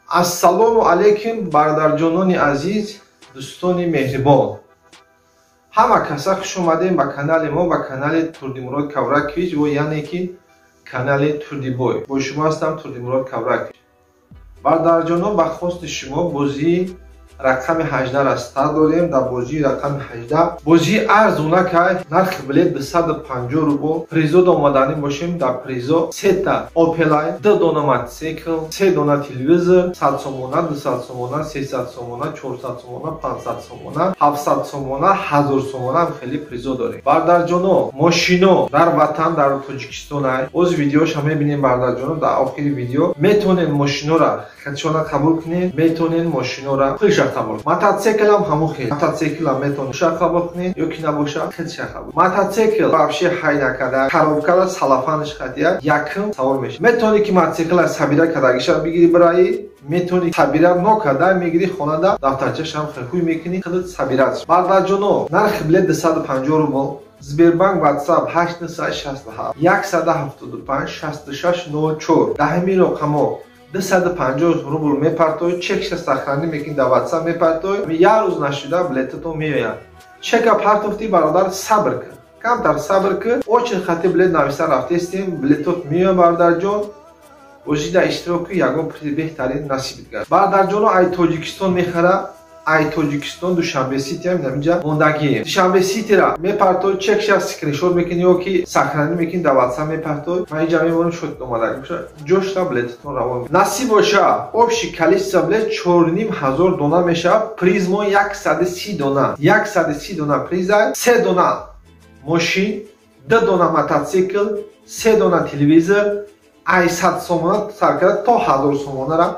Ассалому алайкум бародарҷонони азиз, дӯстони меҳрибон. Ҳама каса хуш омадем ба канали мо, ба канали Турдимурод Кавракович ва яъне ки канали Турдибой. Бо шумо ҳастам Турдимурод Кавракович. Бародарҷонон, ба хости шумо бозии рақами 18 ра старт додем. Дар бозии рақами 18 бозии арзона кай нархи билет 250 рубл. Призо омаданӣ бошем. Дар призо сета Опелай, 2 дона мотосикл, 3 дона телевизор, 100 сомона, 200 сомона, 300 сомона, 400 сомона, 500 сомона, 700 сомона, 1000 сомона ҳам хеле призо дорем. Бародарҷоно, мошино дар ватан, дар Тоҷикистон ай. Оз видеоша мебинем бародарҷоно, дар охири видео метавонед мошинора хатшона қабул кунед, метавонед мошинора пулша қабул. Мотоциклам ҳамон хел. Мотоциклам метавонед ша қабул кунед ё ки набоша худша қабул. Мотоцикл вообще ҳай накарда, коробкала салафанаш хатия якм савор мешавад. Метавонӣ ки мотоцикла сабира кардагиша бигири бираи, метавонӣ сабира нокарда мегири хонада, дафтарчашам хелхӯй мекунӣ, худат сабират. Бародарҷоно, нархи билет 250 рубл. Сбербанк WhatsApp 8967 175 66 04. Дар ҳамин рақамҳо 250 рубл мепартоед, чекша сохранӣ мекунед, дар WhatsApp мепартоед, як рӯз нашуда билетатон меояд. Чека партофтӣ бародар, сабр кун, камтар сабр кун. Очень хати билет нависа рафтестем, билетот меояд бародарҷон. Ожида иштирок кун, ягон призи беҳтарин насибит гардад. Бародарҷоно, ай Тоҷикистон мехара, ай Тоҷикистон Душанбе Сити ҳам инҷа мондагием. Душанбе Ситира мепартоед, чекша скриншот мекунӣ ё ки сохранӣ мекунӣ, дар WhatsApp мепартоед. Ман инҷа мемонам, шот омадаги боша, ҷошта билетатон равон. Насиб боша, общий количество билет 4500 дона мешавад. Приз мо 130 дона. 130 дона приза, 3 дона мошин, 2 дона мотоцикл, 3 дона телевизор, ай 100 сомона сар карда то 1000 сомонара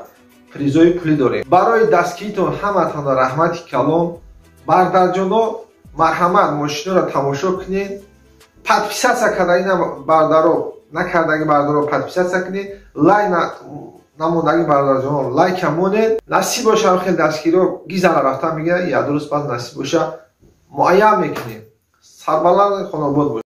призои пулӣ дорем. Барои дастгиритон ҳаматонро раҳмати калон. Бародарҷоно, марҳамат, мошиноро тамошо кунед. Подписаться кардаги бародаро, накардаги бародаро подписаться кунед. Лайк намондаги бародарҷоно лайка монед. Насиб боша, хеле дастгириҳо гизана рафтан мегирад, як ду рӯз баъд насиб боша муайян мекунем. Сарбаланд хонобод бошед.